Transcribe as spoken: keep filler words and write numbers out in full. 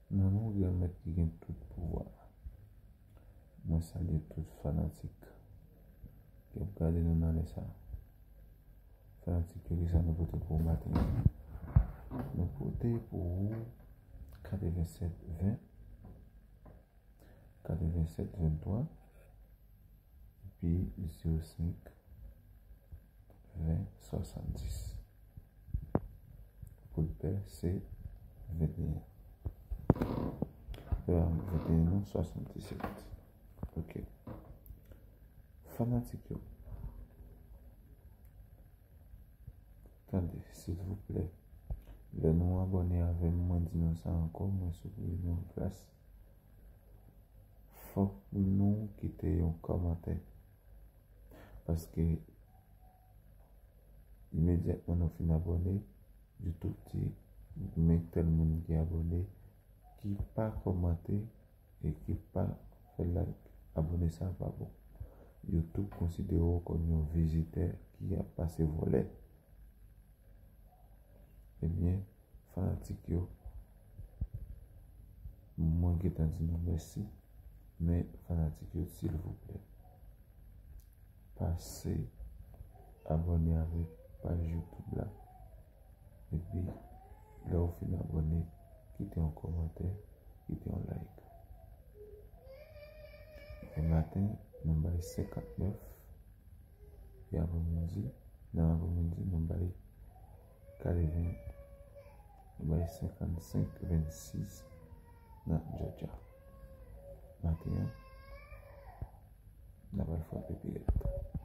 Nan non Granmèt ki gen tout pouvwa, mwen salye tout fanatik ki ap gade nou nan lè sa. Fanatik yo, kisa nou pote pou ou maten an? Nou pote pou ou katrevennsèt ven, katrevennsèt venntwa, epi zewo senk ven swasanndis. Kou l pè se venteyen. Venteyen non, swasanndisèt. Ok. Fanatik yo, tande, silvouplè. Lè nou abòne avè m, mwen di nou sa ankò, mwen sipliye nou an gras. Fòk nou kite yon kòmantè. Paske imedyatman nou fin abòne, YouTube di, men tèl moun ki abòne, ki pa kòmante e ki pa fè like. Abòne sa pa bon. YouTube konsidere w kòm yon vizitè ki ap pase vòlè. Ebyen, fanatik yo, mwen gentan di nou mèsi, men fanatik yo, silvouplè, pase abòne avèk paj YouTube la. Epi, lè w fin abòne, kite yon kòmantè, kite yon like. Nan maten, nou bay senkantnèf. Epi aprèmidi, nan aprèmidi, nou bay katreven, nou bay senkannsenk vennsis nan Georgia. Maten an, n ap al frape pi rèd.